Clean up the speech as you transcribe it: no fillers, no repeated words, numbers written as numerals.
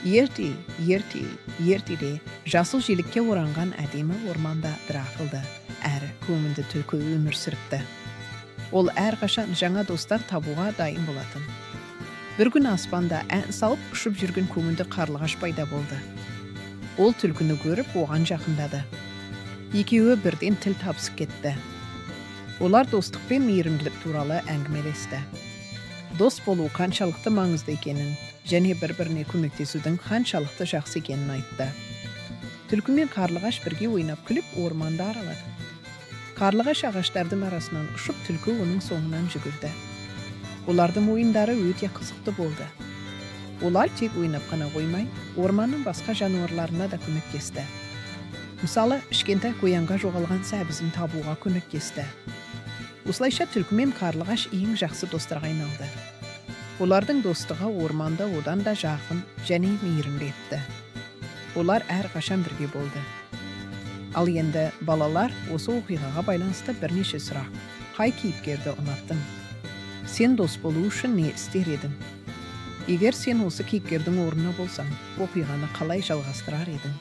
Ерте, ерте, ертеде жасыл желекке оранған әдемі орманда бір ақылды әрі көңілді түлкі өмір сүріпті. Ол әрқашан жаңа достар табуға дайын болатын. Бір күні аспанда ән салып ұшып жүрген көңілді қарлығаш пайда болды. Ол түлкіні көріп, оған жақындады. Екеуі бірден тіл табысып кетті. Олар достық пен мейірімділік туралы әңгімелесті. Дос болу қаншалықты маңызды екенін және бір-біріне көмектесудің қаншалықты жақсы екенін айтты. Түлкі мен қарлығаш бірге ойнап күліп, орманды аралады. Қарлығаш ағаштардың арасынан ұшып, түлкі оның соңынан жүгірді. Олардың ойындары өте қызықты болды. Олар тек ойнап қана қоймай, орманның басқа жануарларына да көмектесті. Мысалы, кішкентай қоянға жоғалған сәбізін табуға көмектесті. Осылайша түлкі мен қарлығаш ең жақсы достарға айналды. Олардың достығы орманды одан да жақын және мейірімді етті. Олар әрқашан бірге болды. Ал енді, балалар, осы оқиғаға байланысты бірнеше сұрақ. Қай кейіпкерді ұнаттың? Сен дос болу үшін не істер едің? Егер сен осы кейіпкердің орнына болсаң, оқиғаны қалай жалғастырар едің?